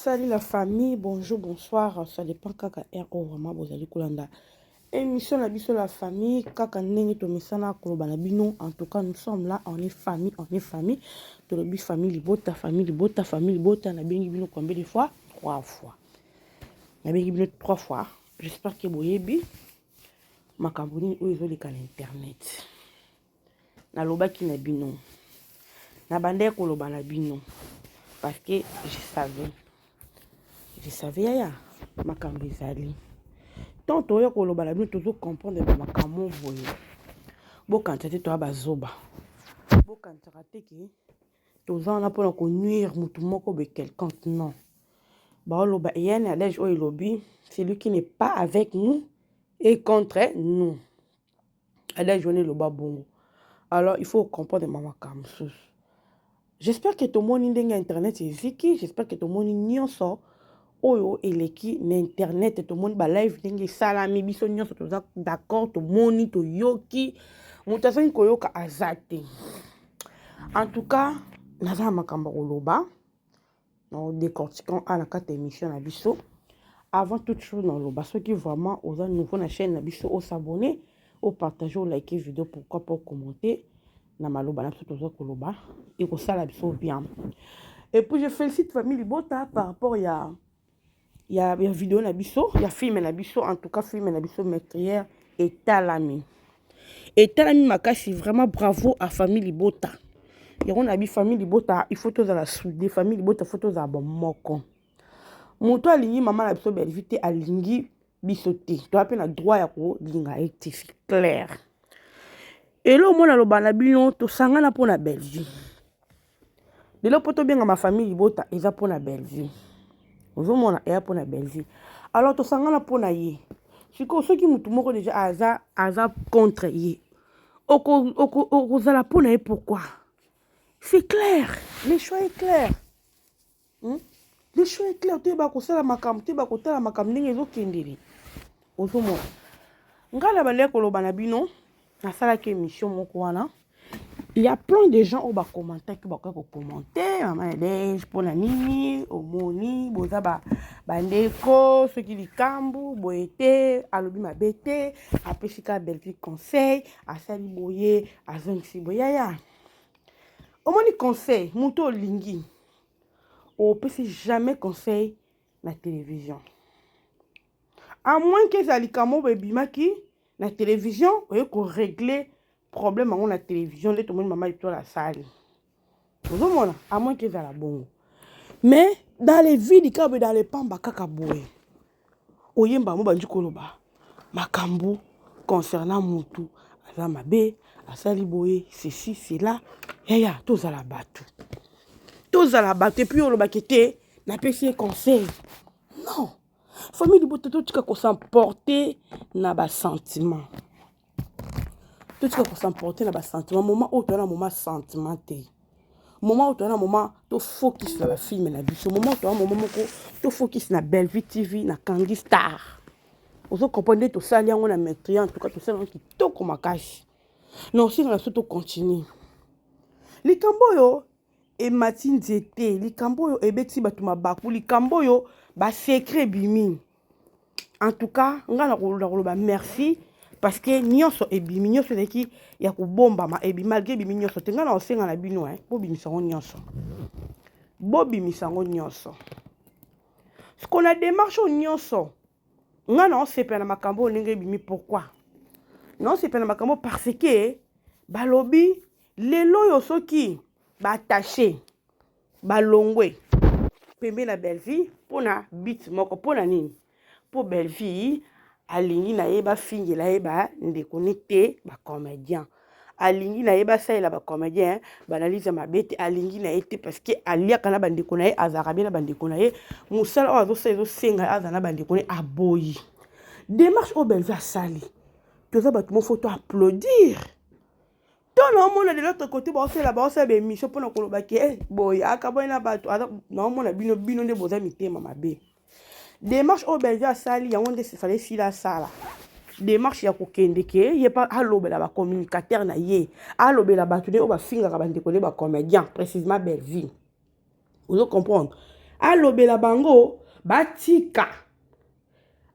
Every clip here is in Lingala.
Salut la famille, bonjour, bonsoir. Ça dépend kaka heure oyo vraiment bozali kolanda émission na biso la famille kaka ndenge tomesana koloba na bino. En tout cas, nous sommes là, on est famille, on est famille. Tolobi famille libota, famille libota, famille libota. Nabengi bino combien de fois? Trois fois. Nabengi bino trois fois. J'espère que boyebi makambo nini oyo ezoleka na internet. Nalobaki na bino, nabandaki koloba na bino parce que je savais, je savais yaya makambo ezali. Tant toya koloba na bino, tozo comprendre ba makambo boye. Bokanisa te toya bazoba, bokanisaka te ke toza wana mpona konuire motu moko boye quelconque. Non, baoloba eya na adage oyo elobi: "Celui qui n'est pas avec nous est contre nous." Adage wana eloba bongo. Alors il faut comprendre ma makambo mosusu. J'espère que tomoni ndenge ya internet eziki. J'espère que tomoni nyonso oyo eleki na internet. Tomoni balive ndenge esalami. Biso nyonso toza d'accord, tomoni, toyoki. Moto azangi koyoka aza te. En tout cas, naza na makambo ya koloba na décortiquant a na kati ya émission na biso. Avant toute chose, naloba soki vraiment oza nouveau na chaîne na biso, os'abonner, opartager, olike vidéo, pourquoi pas ocommenter na maloba na biso toza koloba, ekosala biso bien. Et puis je félicite famille libota par rapport ya vidéo na biso, ya film na biso. En tout cas, film na biso Meurtrière etalami, etalami makasi. Vraiment bravo à famille libota. Yango na bi famille libota, il faut tozala soudé. Famille libota, faut tozala bomoko. Moto alingi mama na biso Bellevue te, alingi biso te. Toza mpe na droit ya kolinga ye te, c'est clair. Elo omona aloba na bino, tosangana mpona Bellevue. Lelo mpo tobengama famille libota eza mpona Bellevue. Ozomona, eya mpona Bellevue. Alors tosangana mpona ye. Sikoyo soki motu moko déjà aza contre ye, okozala mpona ye pourquoi? C'est clair, le choix est clair, Le choix est clair. Toyeba kosala makambo, toyeba kotala makambo ndenge ezokendele. Ozomona, ngai na bandeki koloba na bino, nasalaki émission moko wana. Il y a plein de gens oyo bacommentaki, bakoki kocommenter: "Mama Nadege, mpona nini omoni boza bandeko? Soki likambo boye te, alobi mabe te, apesi kaka Bellevue conseil, asali boye, azongisi boye." Yaya, omoni, conseil moto olingi opesi jamais conseil na télévision, à moins ke ezala likambo oyo ebimaki na télévision, oye korégler problème yango na télévision nde tomoni mama Etoile asali. Ozomona, à moins ke ezala bongo. Mais dans les vides kaka boye, dans les pamba kaka boye, oyemba mo bandi koloba makambo concernant mutu aza mabe, asali boye, ceci, cela. Yaya, tozala bato, tozala bato. Et puis olobaki te napesi ye conseil. Non, famille libota, totika kos'emporter na basentiment, totika kos'emporter na basentiment. Moment oyo toza na moment sentiment te. Moment oyo toza na moment tofocus na bafilm na biso. Moment oyo toza moment moko tofocus na Bellevue TV, na Kangi Star. Ozocomprendre nde tosali yango na Meurtrière. En tout cas, tosali yango kitoko makasi. Na osenga na biso tocontinue. Likambo oyo emati nzete, likambo oyo ebeti bato mabaku, likambo oyo basecret ebimi. En tout cas, ngai na koloba merci parce que nyonso ebimi, nyonso ezalaki ya kobombama ebimi. Malgré ebimi nyonso te, ngai na kosenga na bino, bobimisa yango nyonso, bobimisa yango nyonso. Siko na démarche oyo nyonso, ngai na osepela na makambo oyo ndenge ebimi. Pourquoi na osepela na makambo? Parce que balobi lelo oyo soki baattaché balongwe pembe na Bellevue mpona but moko. Mpona nini? Mpo Bellevue alingi na ye bafingela ye bandeko ne te, bacomédien. Alingi na ye basalela bacomédien baanalyse mabe te. Alingi na ye te parce que aliaka na bandeko na ye, azalaka bien na bandeko na ye. Mosala oyo azosala ezosenga azala na bandeko na ye, aboyi. Démarche oyo Bellevue asali, toza bato moko, faut to applaudir. To naomona de l'autre côté baosala baémission mpona koloba ke boye akaboyi na bato. Naomona bino, bino nde boza mitema mabe. Démarche oyo Bellevue asali, yango nde fallait sila asala. Démarche ya kokende ke ye mpa alobela bacommunicateur na ye, alobela bato nde oyo bafingaka bandeko nde bacomédien, précisément Bellevue. Ozo comprendre? Alobela bango batika.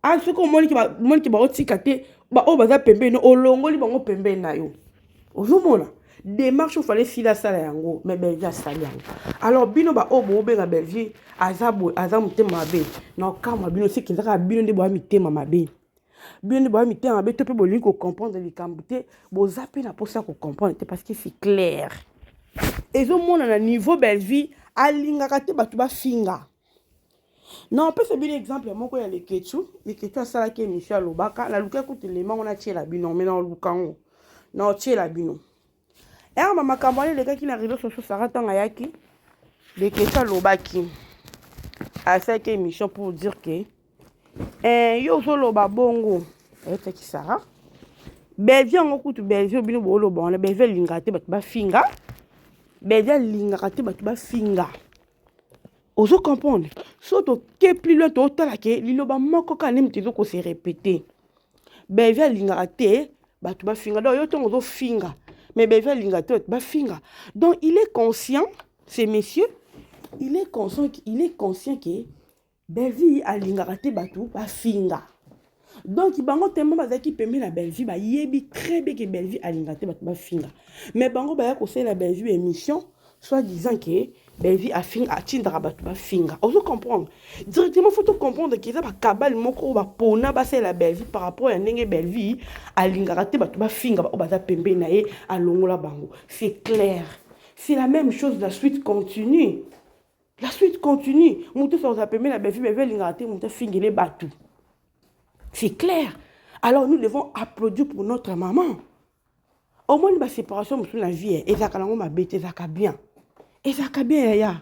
Ah, soki omoni ke baotika te, baoyo baza pembeni, olongoli bango pembeni na yo. Ozomona démarche oyo fallait Sila asala yango, mais Bellevue asali yango. Alors bino baoyo bobenga Bellevue aza boye, aza motema mabe, na okamwa bino soki eza kaka bino nde boya mitema mabe. Bino nde boya mitema mabe to mpe bolingi kocomprendre likambo te, boza mpe na mposa ya kocomprendre te, parce que c'est clair. Ezomonana niveau Bellevue alingaka te bato bafinga. Na opesa bino exemple moko ya Leketchou. Leketchou asalaki émission, alobaka, naluki kutu lemango natiela bino, me naoluka yango na otiela bino. Ere makambo wana elekaki na réseau sociaux, Sara ntango ayaki, Leketchou alobaki, asalaki émission pour dire que yo ozoloba bongo, ayebisaki Sara Bellevue yango kutu, Bellevue bino booloba wana, Bellevue alingaka te bato bafinga. Bellevue alingaka te bato bafinga. Ozo comprendre? So toke plus loin, totala ke liloba moko kaka nde moto ezokose répéter. Bellevue alingaka te bato bafinga. Donc yo ntongo ozofinga, mais Bellevue alingaka te bato bafinga. Donc il est conscient, ce monsieur, il est conscient, il est conscient ke Bellevue alingaka te bato bafinga. Donc bango tellement bazalaki pembeni na Bellevue, bayebi très bien ke Bellevue alingaka te bato bafinga, mais bango baya kosalela Bellevue émission, soit disant ke Bellevue afinga, atindaka bato bafinga. Ozo comprendre directement? Faut to comprendre ke eza bakabale moko oyo bapona basalela Bellevue par rapport ya ndenge Bellevue alingaka te bato bafinga. Oyo baza pembeni na ye, alongola bango. C'est clair, c'est la même chose. La suite continue, la suite continue. Moto nyonso akozala pembeni na Bellevue, Bellevue alingaka te moto afingele bato. C'est clair. Alors nous devons applaudir pour notre maman. Omoni, baséparation mosusu na vie ezalaka nango mabe te, ezalaka bien, ezalaka bien yaya.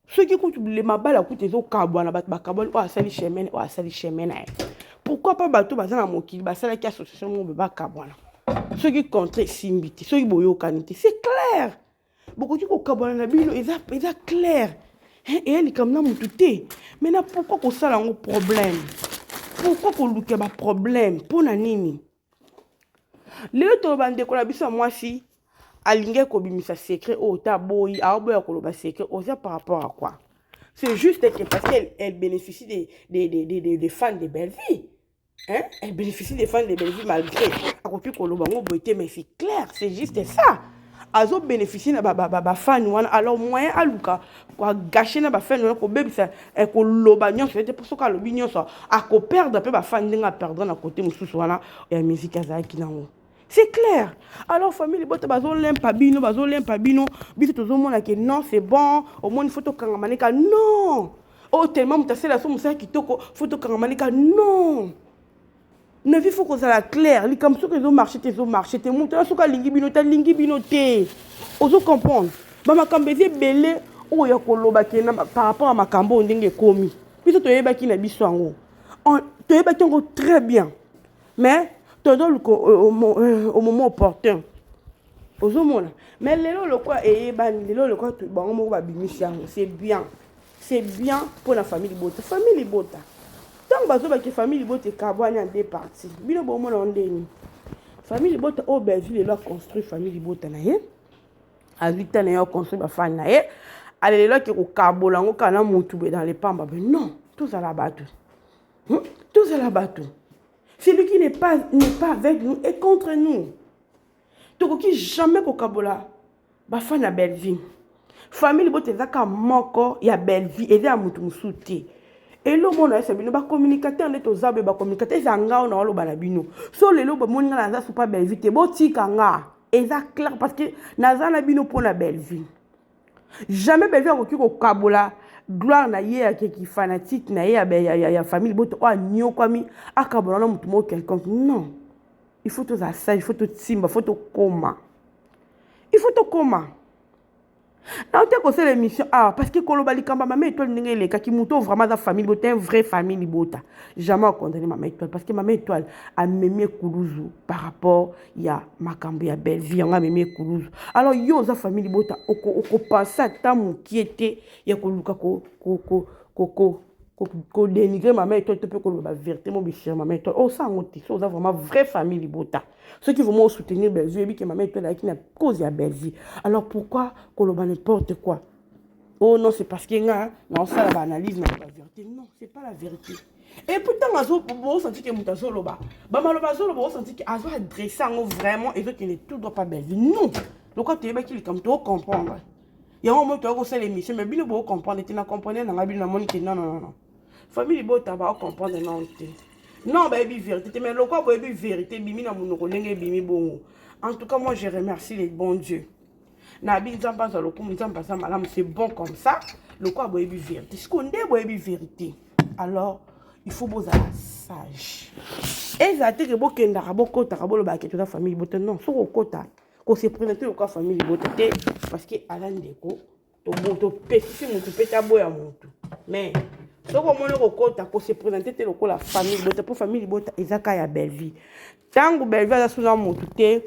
Soki kutu mabala kutu ezokabwana, bato bakabwani, oyo asali chemin, oyo asali chemin na ye. Pourquoi pas bato baza na mokili basalaki association moko, bakabwana soki contrat esimbi te, soki boyokani te? C'est clair, bokoki kokabwana na bino, eza clair, eya likambo na motu te. Maintenant, pourquoi kosala yango problème? Pourquoi koluka baproblème? Mpo na nini lelo toloba ndeko na biso ya mwasi alingi kobimisa secret oyo ta boyi, aoboya koloba secret oza par rapport à quoi? C'est juste que parce qu'elle, elle bénéficie des fans de Bellevue, hein? Elle bénéficie des fans de Bellevue, malgré akoki koloba ngo boye te, mais c'est clair, c'est juste ça. Azobénéficie na bafani wana. Alors moyen aluka koagâcher na bafani wana, kobebisa, koloba nyonso ete mpo soki alobi nyonso, akoperdre mpe bafani ndenge aperdre na côté mosusu wana ya musique azalaki nango. C'est clair. Alors famille libota, bazolempa bino, bazolempa bino. Biso tozomona ke non, c'est bon. Omoni, faut tokangama neka non oyo tellement moto asala so mosala kitoko, faut tokangama neka non. Na vie, faut kozala clair. Likambo soki ezomarche te, ezomarche te. Moto wana soki alingi bino te, alingi bino te. Ozocomprendre? Bamakambo eza ebele oyo ya koloba ke par rapport ya makambo oyo ndenge ekomi, biso toyebaki na biso yango, toyebaki yango très bien, mais tozoluka au moment opportun. Ozomona? Mais lelo lokwa eyebani, lelo lokwa bango moko babimisi yango, c'est bien, c'est bien mpona famille libota. Famille libota, ntango bazobaki famille libota ekabwani en deux parties, bino bomona ndeni famille libota oyo Bellevue lelo aconstruire famille libota na ye, azwi ta na ye, aconstruire bafani na ye. Ale lelo ake kokabola yango kaka na motu boye dans lepamba boye? Non, tozala bato, Tozala bato. Celui qui n'est pas avec nous est contre nous. Tokoki jamais kokabola bafani ya Bellevue. Famille libota eza kaka moko ya Bellevue, eza ya motu mosusu te. Elomona yesa bino bacommunicateur nde toza boye. Bacommunicateur eza nga oyo na oloba na bino. So lelo bomoni nga naza supa Bellevue te, botika nga, eza clair, parce que naza na bino mpo na Bellevue. Jamais Bellevue akoki kokabola gloire na ye akeki fanatique na ye ya famille libota oyo anyokwami, akabola na motu moko quelconque. Non, il faut tozala sage, il faut totimba, faut tokóma, il faut tokóma na te kosala émission awa, parce que koloba likambo ya Mama Étoile ndenge elekaki, moto oyo vraiment aza famille libota, un vrai famille libota, jamais akondamner Mama Étoile, parce que Mama Étoile amemi ekuluzu par rapport ya makambo ya Bellevue. Yango amemi ekuluzu. Alors yo oza famille libota, okopense ata mokie te ya koluka kodénigrer Mama Étoile to mpe koloba bavérité mo bishire Mama Étoile. Osala yango te so oza vraiment vrai famille libota. Soki vraiment osoutenir Bellevue, oyebi ke Mama Étoile ayaki na cause ya Bellevue. Alors pourquoi koloba n'importe quoi? Oh non, c'est parce que nga naosala baanalyse na ba vérité. Non, c'est pas la vérité. Et puis ntango azobosanti ke moto azoloba bamaloba, azoloba, osanti ke azo adresse yango vraiment, ezokende tout droit pa Bellevue. Non, lokola toyebaki likambo, tocomprendre yango. Moi toya kosala émission, mais bino bocomprendre te. Na comprendre nanga bino, namoni ke non, non, non, famille libota baocomprendre non te, non, bayebi vérité te. Mais lokola boyebi vérité, ebimi na monoko ndenge ebimi bongo. En tout cas, moi je remercie le bon Dieu. Nabi Nzambe azwa lokumu, Nzambe aza malamu. C'est bon comme ça. Lokola boyebi vérité, sikoyo nde boyebi vérité, alors il faut bozala sage. Ezala te ke bokendaka, bokotaka, bolobaka ke toza famille libota. Non, soki okota, kose présenter lokola famille libota te, parce que aza ndeko, topekisi motu mpe taboya motu. Mais soki omoni kokota, kose présenter te lokola famille libota, mpo famille libota eza ka ya Bellevue. Ntango Bellevue aza suna motu te,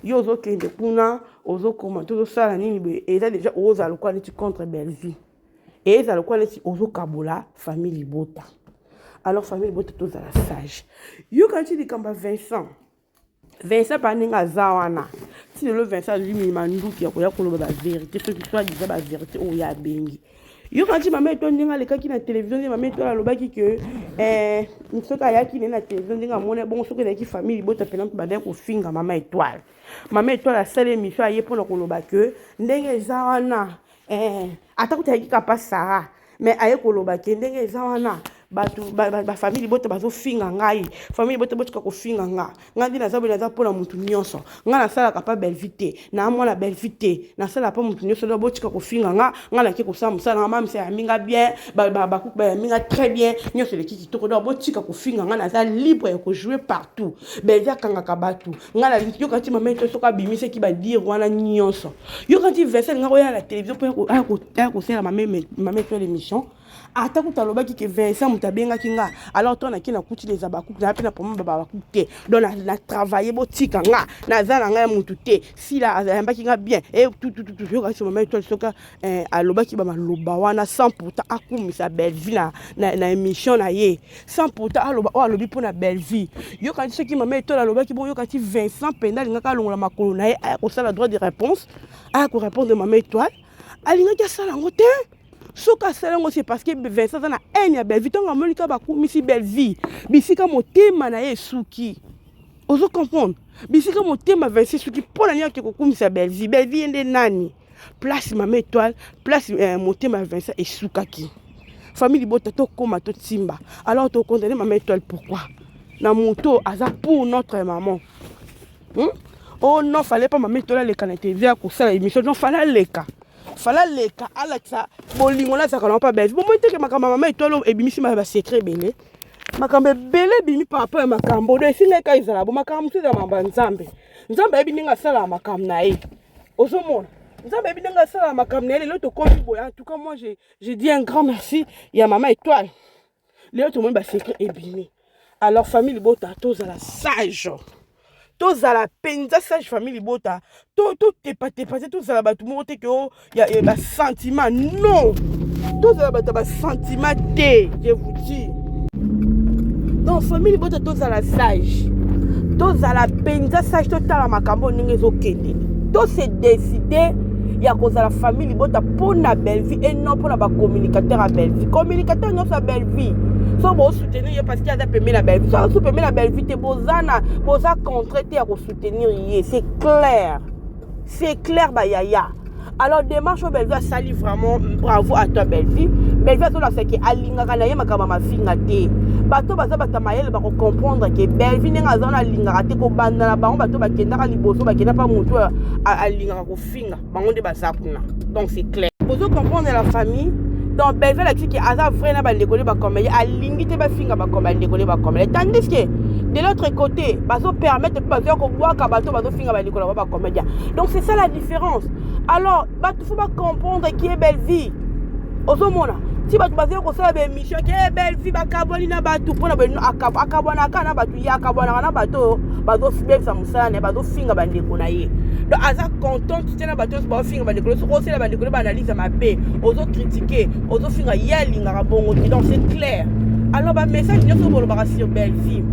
yo ozokende kuna, ozokoma te, ozosala nini boye, eza déjà ozala lokola neti contre Bellevue, ezala lokola neti ozokabola famille libota. Alors famille libota, tozala sage. Yoka nti likambo ya Vincent. Vincent mpa ndenge aza wana ti lelo, Vincent azwi manduki ya koya koloba bavérité, soki soit disant bavérité oyo abengi. Yoka nti mama Eto ndenge alekaki na télévision, nde mama Eto alobaki ke soki ayaki ne na télévision, ndenge amoni bongo, soki ezalaki famille libota mpena mpe bandaki kofinga mama Étoile. Mama Étoile asali émission, aye mpona koloba ke ndenge eza wana, ata kuta ayaki kapa Sara, mais aye koloba ke ndenge eza wana, bato bafamille libota bazofinga ngai. Famille libota, botika kofinga nga. Ngai nde naza boye, naza mpona motu nyonso. Ngai nasalaka pa Bellevue te, naa mwana Bellevue te, nasalaka mpa motu nyonso. Donc botika kofinga nga. Ngai nake kosala mosala nga, mamisa yambi nga bien, bakuku bayambi nga très bien, nyonso eleki kitoko. Donc botika kofinga nga, naza libre ya kojouer partout. Bellevue akangaka bato, ngai nalingi. Yoka ti mama Eto soki abimisaki badire wana nyonso. Yoka ti Vincent nga koya na télévision mpo aya kosala mama Eto l'émission. Ata kuta alobaki ke Vincent moto abengaki nga, alors to naki nakuti leza bakuku na mpe na problème babakuku te. Donc na travaille, botika nga, naza na ngai ya motu te. Sila ayambaki nga bien e tutututu. Yoka so mama Étoile soki alobaki bamaloba wana sans pourtant akumisa Bellevue na émission na ye, sans pourtant aloba oyo alobi mpo na Bellevue. Yoka ti soki mama Étoile alobaki bongo, yoka ti Vincent mpenza alingaki alongola makolo na ye, aya kosala droit de réponse, aya korépondre mama Étoile, alingaki asala yango te. Soki asala yango, c'est parce que Vincent aza na haine ya Bellevue. Ntango amoni kaka bakumisi Bellevue, bisika motema na ye esuki. Ozo comprendre bisika motema Vincent esuki? Mpo na nini ake kokumisa Bellevue? Bellevue ye nde nani? Place mama Étoile, place motema ya Vincent esukaki. Famille libota, tokóma totimba. Alors tokondane mama Étoile pourquoi na moto aza pour notre maman, Oh non, fallait pas mama Étoile aleka na télévision ya kosala émission. Non, fallait aleka, fallait aleka, alakisa bolingo nazalaka nango mpa Bellevue. Bomoi teke makambo ya mama Étoile ebimisi basecret ebele, makambo ebele ebimi par rapport ya makambo. Do esingai ka ezala bo makambo mosusu eza makambo ya Nzambe. Nzambe ayebi ndenge asalaka makambo na ye. Ozomona, Nzambe ayebi ndenge asalaka makambo na ye. Lelo tokomi boye. En tout cas, moi je dis un grand merci ya mama Étoile. Lelo tomoni basecret ebimi. Alors famille libota, tozala sage, tozala mpenza sage. Famille libota, totepatepa te, tozala bato moko te ke o ya basentiment. Non, tozala bato ya basentiment te, je vous dis. Donc famille libota, tozala sage, tozala mpenza sage, totala makambo ndenge ezokende, tose décide ya kozala famille libota mpo na Bellevue et non mpo na bacommunicateur ya Bellevue. Communicateur nyonso ya Bellevue, so bosoutenir ye parce que aza pembeni na Bellevue, so azo pembeni na Bellevue te, boza na boza contre te ya kosoutenir ye. C'est clair, c'est clair, bayaya. Alors démarche oyo Bellevue asali, vraiment bravo à toi Bellevue. Bellevue azolakisa ke alingaka na ye makambo ya mafinga te. Bato baza bato ya mayele bakocomprendre ke Bellevue ndenge aza wana, alingaka te kobanda na bango. Bato bakendaka liboso, bakenda mpa motu alingaka kofinga bango nde baza kuna. Donc c'est clair, bozo comprendre la famille. Donc Bellevue alakisi ke aza vrai na bandeko nde bacomédien, alingi te bafinga bandeko nde bacomédien, tandis que de l'autre côté bazopermettre mpe bazoya kobwaka bato bazofinga bandeko na bango bacomédien. Donc c'est ça la différence. Alors bato faut bacomprendre qui est Bellevue. Ozomona ti bato bazali kosala baémission ke Bellevue bakabwani na bato mpona akabwanaka na bato, ye akabwanaka na bato oyo bazobebisa mosala na ye, bazofinga bandeko na ye. Donc aza contente te na bato nyonso baofinga bandeko. Soki osala bandeko ne baanalyse mabe, ozocritiquer, ozofinga, ye alingaka bongo te. Donc c'est clair. Alors bamessage nyonso bolobaka sur Bellevue,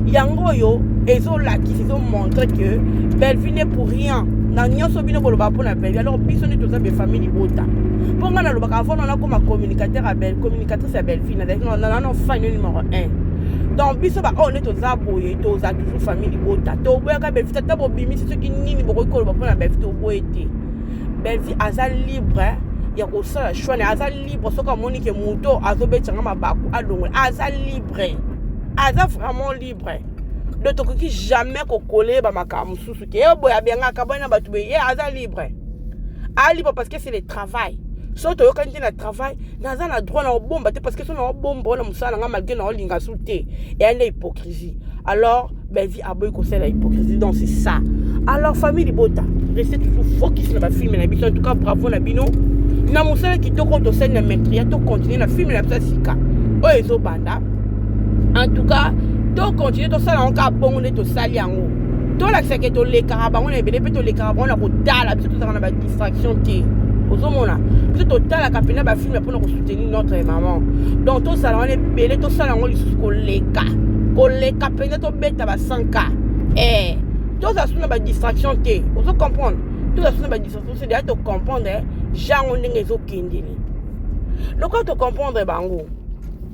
yango oyo ezolakisa, ezomontre que Bellevue n'est pour rien na nyonso bino bolobaka mpona Bellevue. Alors biso nde toza befamille libota. Mpo ngai nalobaka, avant na nakoma communicateur ya belle, communicatrice ya Belleville, nazalaki nano fan numéro 1. Donc biso baoyo nde toza boye, toza toujours famille libota. Toboyaka Belleville, ata bobimisi soki nini, bokoki koloba mpona Belleville, toboye te. Belleville aza libre ya kosala choix na, aza libre. Soki amoni ke moto azobetanga mabaku, alongola, aza libre, aza vraiment libre. Donc tokoki jamais kokola bamakambo mosusu ke ye boye abengaka boye na bato boye. Ye aza libre, aza libre parce que c'est le travail. So toyokani te na travail, naza na droit na kobomba te, parce que so na kobomba wana mosala na nga, malgré na olinga su te, eya nde hypocrisie. Alors Bellevie aboyi kosala hypocrisie. Donc c'est ça. Alors famille libota, restez toujours focus na bafilm na biso. En tout cas, bravo na bino na mosala kitoko tosali na maîtrise. Tocontinue na film na biso ya sika oyo ezobanda. En tout cas, tocontinue, tosala yango kaka bongo nde tosali yango. Tolakisaka tolekaka bango na ebele, mpe tolekaka bango na kotala. Biso tozalaka na badistraction te. Ozomona, biso totalaka mpena bafilm mpona kosoutenir notre maman. Donc tosala wana ebele, tosala yango lisusu koleka, koleka mpenza, tobeta ba 100 K. Tozala so na badistraction te. Ozo comprendre, tozala so na badistraction te. Deya tocomprendre jango ndenge ezokendele, lokola tocomprendre bango.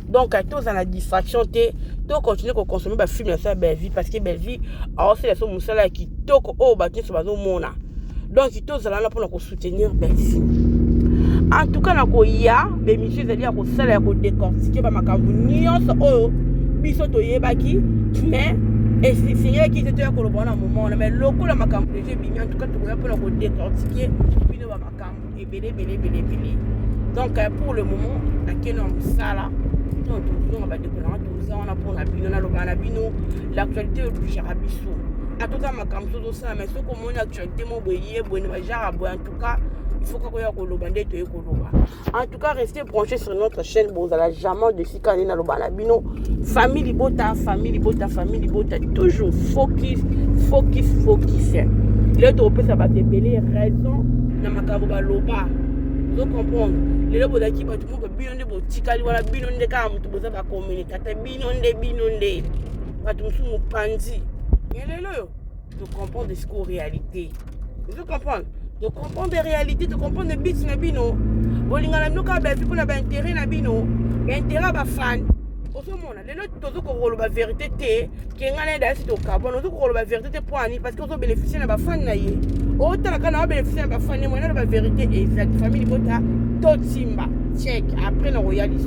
Donc tozala na distraction te, tocontinue koconsommer bafilm na so ya Bellevie, parce que Bellevie aosala so mosala ya kitoko oyo bato nyonso bazomona. Donc tozala wana mpona kosoutenir Bellevie. En tout cas, na koya bémission ezali ya kosala, ya kodécortiquer bamakambo nyonso oyo biso toyebaki, mais esengelaki te toya koloba wana moment wana. Mais lokola makambo deja ebimi, en tout cas tokoya mpona kodécortiquer bino bamakambo ebele ebele ebele ebele. Donc pour le moment, nakende na mosala. To tozonga, bandeko nanga, toza wana mpona bino. Nalobaka na bino, l'actualité obligeaka biso atoza makambo so tozosala. Mais soki omoni actualité mo boye ye boye na bajare boye, en tout cas il faut kaka oya koloba nde toye koloba. En tout cas, restez branchés sur notre chaîne, bozala jamais de sika. Nde naloba na bino, famille libota, famille libota, famille libota, toujours focus, focus, focus. Lelo tokopesa bato ebele raison na makambo baloba. Ozo comprendre, lelo bozalaki bato moko, bino nde botikali wana, bino nde kaka moto boza bacommunicateur, bino nde, bino nde bato mosusu mopanzi. Mais lelo oyo tocomprendre sikoyo réalité. Ozo comprendre, tocomprendre réalité, tocomprendre but na bino. Bolingana bino kaka Bellevie mpona baintérêt na bino, baintérêt ya bafan. Ozomona, lelo tozo kokoloba vérité te ke ngai na ye dayasi tokabwana. Ozo kokoloba vérité te mpo ani? Parce que ozobénéficie na bafan na ye, otalaka na obénéficie na bafan ye. Moyen naloba vérité exact. Famille libota, totimba check, après na koya liso.